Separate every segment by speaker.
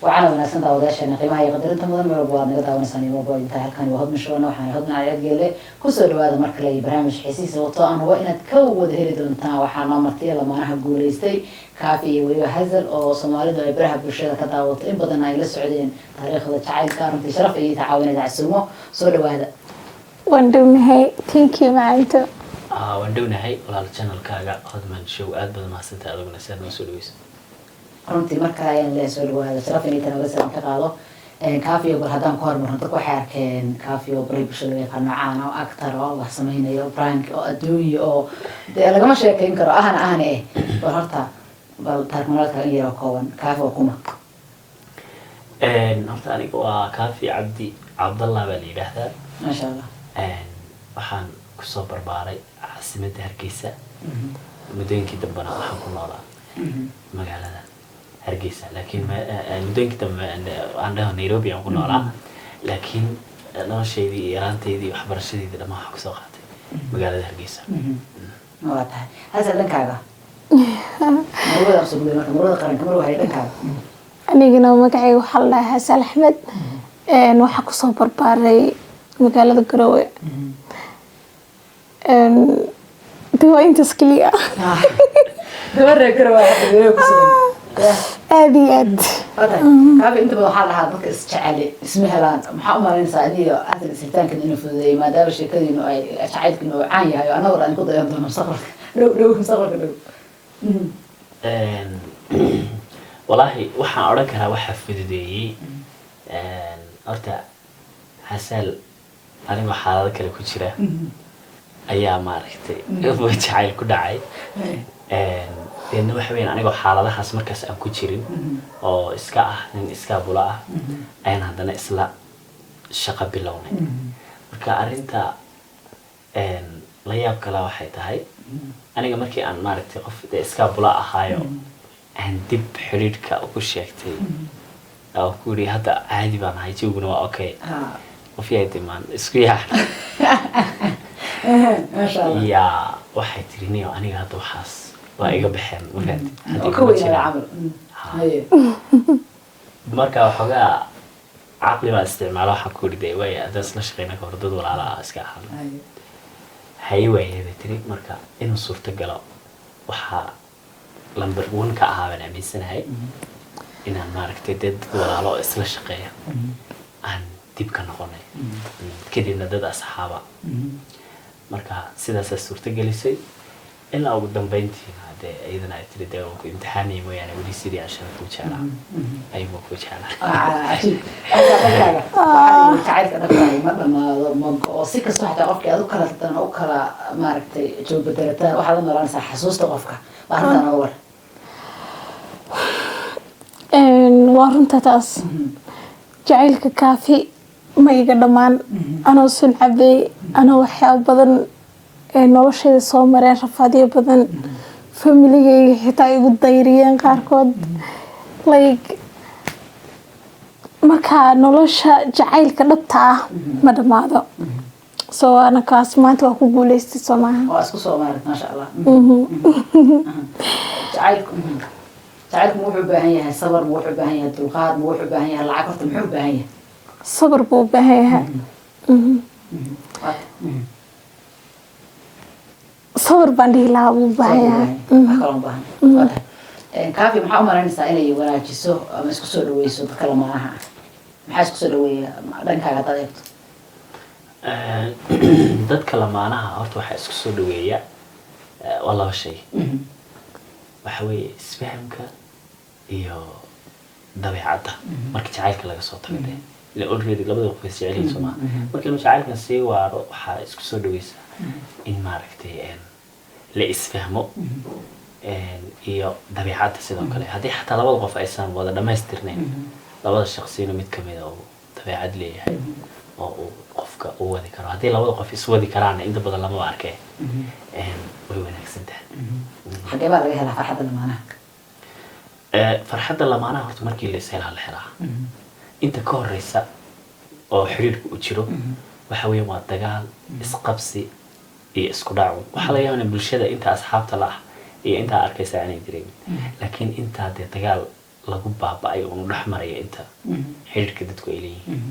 Speaker 1: Waxaana wanaagsan daawadayaasheena qiimaha iyo qadarinta mudan, meel walba waad naga daawanaysaan iyo walba intaa. Halkani waa Hodman Show, waxaana Hodman Cali Adgeele. Kusoo dhawaada mar kale iyo barnaamij xiisiisa wato aan hubo inaad ka wada heli doontaan. Waxaa noo martiya lamaanaha guuleystay, Kaafi iyo weliba Hazal, oo Soomaalidu ay baraha bulshada ka daawato, in badan ay la socdeen taariikhda jacaylka. Runtii sharaf iyo tacaawinada casuumo. Soo dhawaada.
Speaker 2: Waan dhownahay, thank you, macanto.
Speaker 3: Waan dhownahay walaal, channelkaaga Hodman Show aad baad mahadsantahay, aduguna si aad noo soo dhaweyso.
Speaker 1: Runtii marka ayaan leeyahay soo dhawaada, sharaf inay tan oga ka qaado. Kaafiyo, bal haddaan ku hormarno, dadku waxay arkeen Kaafiyo baray bulshada loo yaqaano, caan oo actor oo wax sameynayo, prank oo adduunya oo dee lagama sheekeyn karo ahna bal horta bal taariikh nololeedka in yaroo kooban, Kaafi waa kuma?
Speaker 3: Horta aniga waa Kaafi Cabdi Cabdallah baa la yidhaahdaa.
Speaker 1: Maasha Allah.
Speaker 3: Waxaan kusoo barbaaray caasimadda Hargeysa. Muddooyinkii dambena waxaan ku noolaa magaalada Hargeysa, laakiin muddooyinkii dambe aan dhaho Nairobi aan ku noolaa, laakiin noloshaydii iyo yaraanteydii iyo waxbarashadeydii dhammaan waxaan kusoo qaatay magaalada Hargeysa.
Speaker 1: Waa tahay. Hasal, dhankaaga marwada usoo guday, marka marwada qaranka marwa hay dhankaaga.
Speaker 2: Anigana magacayga waxaa la dhahaa Xasan Axmed. Waxaa kusoo barbaaray magaalada Garowe. De waa intaas keliya.
Speaker 1: Gabaree Garowe hadda Garowe ku sugan.
Speaker 2: Aada iyo aad.
Speaker 1: Waa tahay. Kaafi, inta badan waxaa dhahaa dadka isjecel isma helaan. Maxaa u malaynaysaa adiga Hasal ishelitaankan inuu fududeeyay, maadaama sheekadiinu ay jacaylkiinu uu caan yahay oo annagoo dhan ku dayan doono mustaqbalka dhow dhow, mustaqbalka dhow?
Speaker 3: Walaahi waxaan odhan karaa waxaa fududeeyey horta Xasal anigoo xaalado kale ku jira ayaa maaragtay jacayl ku dhacay. Deedna waxa weeyaan anigoo xaaladahaas markaas aan ku jirin oo iska ah nin iska bula ah ayaan haddana isla shaqo bilownay. Marka arrinta la yaab kale waxay tahay, aniga markii aan maaragtay qof dee iska bula ahaayo aan dib xidhiidhka ugu sheegtay oo ku yidhi hadda caadi baan ahay, jawguna waa okay, qof yahay dimaan isku yaac.
Speaker 1: Maasha Allah.
Speaker 3: Yaa waxay tiri, niyo aniga hadda waxaas waa iga baxeen, ma fahanti? Hadda
Speaker 1: oo ka
Speaker 3: iguma
Speaker 1: weynaada
Speaker 3: jiraan.
Speaker 1: Camal. Haye.
Speaker 3: Marka waxoogaa caqli baan isticmaala, waxaan ku yidhi dee waaya, haddaan isla shaqeyna ka hor dad walaala ah iska ahaan.
Speaker 1: Haye.
Speaker 3: Haye waaye bay tiri. Marka inuu suurto galo waxaa number one ka ahaa baan aaminsanahay inaan maaragtay dee dad walaalo oo isla shaqeeya aan dib ka noqonay, kadibna dad asxaaba. Marka sidaasaa suurto gelisay ilaa ugu dambeyntiina dee iyadana ay tiri dee waan ku imtixaanaya mooyaane, weli sidii aan shalay kuu jeclaa ayuunbaa kuu jeclaa.
Speaker 1: Cajiib. Halkaa dhankaaga waxaa la yidhi jacaylka dhabtahay ma dhamaado, ma go-o, si kastoo xataa qofkii aad u kala tagtaan oo u kala maaragtay joog bedelataan, waxaad la noolaanaysaa xasuusta qofka. Waa arrintaa nooga war.
Speaker 2: Waa runta taas. Jacaylka Kaafi ma iga dhammaan, anoo sun cabay, anoo waxyaabo badan ee noloshayda soo mareen, rafaadyo badan, familigayga xitaa igu dayriyeen qaarkood, like marka nolosha jacaylka dhabta ah ma dhammaado. So ana kaas maanta waa ku guuleystay, soo maaha?
Speaker 1: Waa isku soo maaragt, maasha Allah. Jacaylku ma wuxuu u baahan yahay sabar? Ma wuxuu u baahan yahay dulqaad? Ma wuxuu u baahan yahay lacag? Horta muxuu u baahan yahay?
Speaker 2: Sabar buu u baahan yahay. Sabar baan dhihi lahaa buu u baahan yahay.
Speaker 1: Wax kaloo baahan. Waa tahay. Kaafi, maxaa u malaynaysaa inay wanaajiso ama isku soo dhaweyso dadka lamaanaha ah? Maxaa isku soo dhaweeya dhankaaga haddaad eegto?
Speaker 3: Dadka lamaanaha horta waxaa isku soo dhaweeya waa laba shay. Waxa weeye isfahamka iyo dabeecadda. Marka jacaylka laga soo tago dee ila already labada qof is jecel yihiin, soo maha? Marka inuu jacaylkan sii waaro waxaa isku soo dhaweysa in maaragtay la isfahmo iyo dabeecadda sidoo kale. Haddii xataa labada qof aysan wada dhamaystirnayn, labada shaqsiyna mid kamida uu dabeecad leeyahay oo uu qofka u wadi karo, haddii labada qof iswadi karaanna inta badan lamaba arkee, way wanaagsan tahay.
Speaker 1: Xagee baa laga helaa farxadda lamaanaha?
Speaker 3: Farxadda lamaanaha horta markii la is helaa la helaa. Inta ka horeysa oo xiriirka u jiro waxa weeyaan waa dagaal, isqabsi iyo isku dhacu. Waxaa laga yaabaa in bulshada inta asxaabta la ah iyo intaa arkaysa aanay dareemin, laakiin intaa dee dagaal Lagu baaba'ay oo dhex maraya inta xiriirka dadku ay leeyihiin,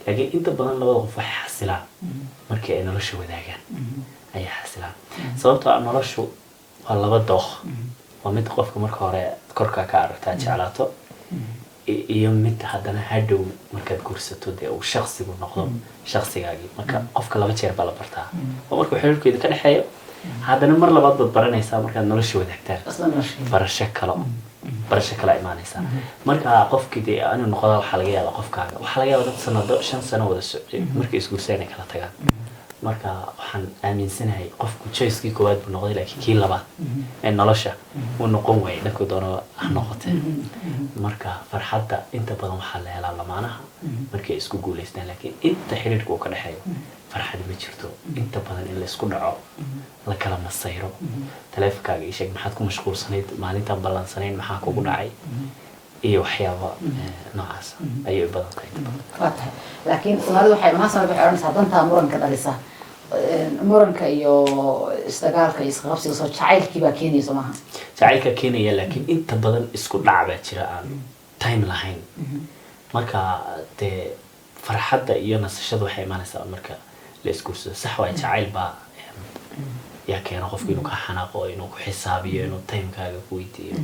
Speaker 3: laakiin inta badan labada qof waxay xasilaan markii ay nolosha wadaagaan ayay xasilaan, sababtoo ah noloshu waa laba dooq: waa mid qofka marka hore korkaa ka aragtaa jeclaato, iyo mid haddana hadhow markaad guursato dee uu shaksigu noqdo shaksigaagii. Marka qofka laba jeer baa la bartaa: oo markuu xiriirkeeda ka dhexeeyo, haddana mar labaad baad baranaysaa markaad nolosha wadaagtaan.
Speaker 1: Isla nolosha.
Speaker 3: Barasho kala imaanaysaa. Marka qofkii dee inuu noqdo, waxaa laga yaabaa qofkaaga, waxaa laga yaabaa dad sanado, 5 sano wada socday, markay isguursadeen ay kala tagaan. Marka waxaan aaminsanahay qofku choicekii koowaad buu noqday, laakiin kii labaad ee nolosha uu noqon waayay, dhankuu doono ha noqotee. Marka farxadda inta badan waxaa la helaa lamaanaha markay isku guulaystaan, laakiin inta xiriirka uu ka dhexeeyo farxad ma jirto. Inta badan in la isku dhaco, la kala masayro, taleefonkaaga ii sheeg, maxaad ku mashquulsanayd maalintaan ballansanayn, maxaa kugu dhacay, iyo waxyaaba noocaas ayay u badan tahay inta badan.
Speaker 1: Waa tahay, laakiin Soomaalidu waxay maha waxay odhanaysaa dantaa muranka dhalisa. Muranka iyo isdagaalka iyo isqabsiga soo jacaylkii baa keenaya, soo maaha?
Speaker 3: Jacaylka keenaya, laakiin inta badan isku dhac baa jira aan time lahayn. Marka dee farxadda iyo nasashada waxay imaanaysaa marka la isguursado. Sax waay, jacayl baa yaa keeno qofku inuu ka xanaaqo, inuu ku xisaabiyo, inuu timekaaga ku weydiiyo.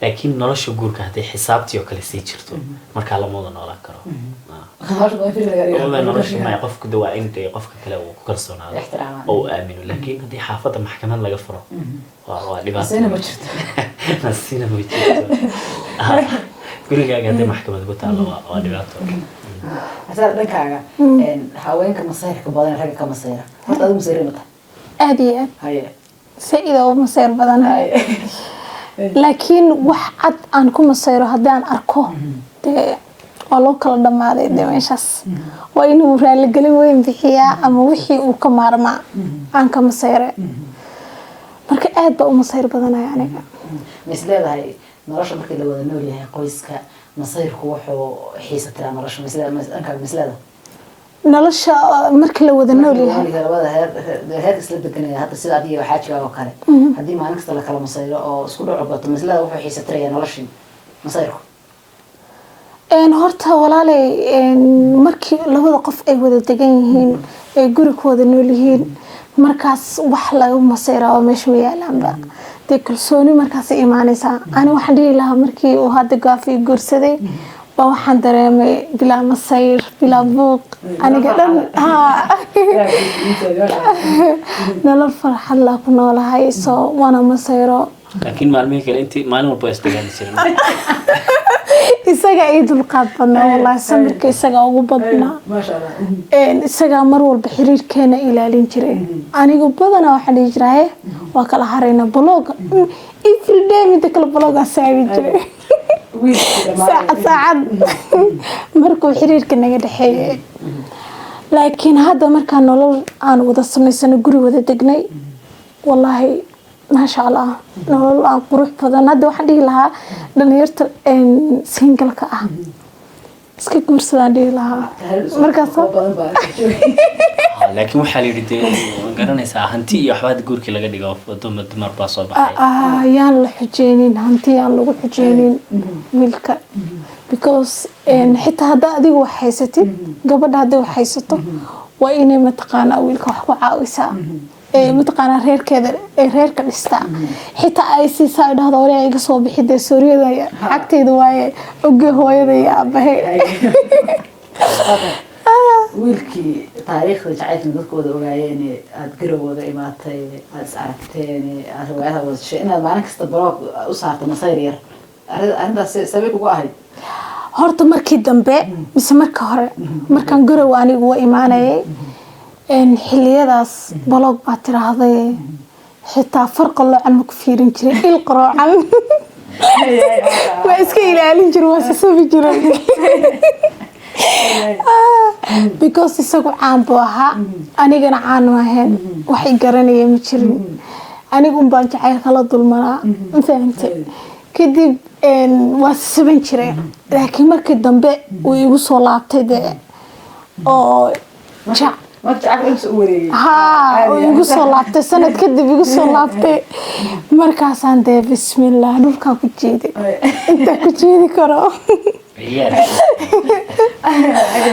Speaker 3: Laakiin nolosha guurka hadday xisaabtii oo kale sii jirto, markaa lama wada noolaan karo. Wada nolosha maya. Qofku de waa in dee qofka kale uu ku kalsoonaado
Speaker 1: Ixtiraamaan.
Speaker 3: oo uu aamino, laakiin haddii xaafadda maxkamad laga furo waa dhibaato.
Speaker 1: Nasina ma jirto.
Speaker 3: Nasina ma jirto. Gurigaaga haddii maxkamad ku taalo waa dhibaato.
Speaker 1: Asaar dhankaaga, haweenka masayrka badan, ragga ka masayra, horta adigu masayri ma tahay?
Speaker 2: Aad iyo aad.
Speaker 1: Haye.
Speaker 2: Saa-id u masayr badanahay, laakiin wax cad aan ku masayro haddii aan arko, dee waa loo kala dhammaaday. Dee meeshaas waa inuu raaligelin weyn bixiyaa ama wixii uu ka maarmaa aan ka masayre. Marka aad baa u masayr badanaya aniga.
Speaker 1: Ma is leedahay nolosha markii la wada nool yahay qoyska, masayrku wuxuu xiisa tiraa nolosha? Dhankaaga ma is leedahay?
Speaker 2: Nolosha marka la wada nool yahay?
Speaker 1: Labada heer heerka isla deganaya hadda, sida adiga xaajiga oo kale, haddii maalin kasta la kala masayro oo isku dhaco bato, ma is leedahay wuxuu xiisa tiraya noloshii masayrku?
Speaker 2: Horta walaalay, markii labada qof ay wada degan yihiin, ay guri ku wada nool yihiin, markaas wax lagu masayraa oo meesha ma yaalaanba. Dee kalsooni markaasay imaanaysaa. Ani waxaan dhihi lahaa, markii uu hadda Gaafi guursaday baa waxaan dareemay bilaa masayr, bilaa buuq, aniga dhan haa nolol farxad laa ku noolahay, soo mana masayro.
Speaker 3: Laakiin maalmihii kale intii maalin walba waa isdagaali jiren.
Speaker 2: Isaga ii dulqaad badnaa wallahi, samirka isagaa ugu badnaa.
Speaker 1: Maasha Allah.
Speaker 2: Isagaa mar walba xiriirkeena ilaalin jiray. Anigu badanaa waxaan dhihi jiraa, "He, waa kala harayna." Block everyday, mida kale blockaa saari jiray saacad saacad markuu xiriirka naga dhexeeyay. Laakiin hadda markaa nolol aan wada samaysano, guri wada degnay, wallaahi maasha Allah, nolol aan qurux badan. Hadda waxaan dhihi lahaa dhalinyarta singleka ah iska guursadaan dhihi lahaa markaas.
Speaker 1: Badan baa.
Speaker 3: Laakiin waxaa la yidhi dee waan garanaysaa, hanti iyo waxbaa hadda guurkii laga dhigo, dumar baa soo baxay.
Speaker 2: Yaan la xujeynin hanti, yaan lagu xujeynin wiilka, because xitaa haddaa adigu wax haysatid, gabadha hadday wax haysato, waa inay mataqaanaa wiilka wax ku caawisaa, ee mataqaanaa reerkeeda ee reerka dhistaa, xitaa ay siisaa, ay dhahdo, "Wali iga soo bixi dee sooriyada cagteyda waaye oge hooyada iyo aabahay."
Speaker 1: Wiilkii taariikhda jacaylkan dadku wada ogaayeen, aada garowooda imaatay, aada is aragteen, aada riwaayadaha wada shay, inaad maalin kasta block u saarto masayr yar, arrintaas sabay kugu ahayd?
Speaker 2: Horta markii dambe mise marka hore markaan Garow anigu wa imaanayay, xiliyadaas block baa tiraahday, xitaa far qaloocan ma ku fiirin jiray, il qaroocan waa iska ilaalin jiray, waa sasabi jiray, because isagu caan buu ahaa, anigana caan ma ahayn, wax i garanaya ma jirin. Anigu un baan jacaylka la dulmanaa, ma fahamtay? Kadib waa sasaban jiray, laakiin markii dambe uu igu soo laabtay dee oo
Speaker 1: Marka jacaylka inta u wareegay.
Speaker 2: Haa, oo igu soo laabtay sanad kadib, igu soo laabtay. Markaasaan dee bismillah dhulkaa ku jiiday intaa ku jiidi karo.
Speaker 3: Ciyaar.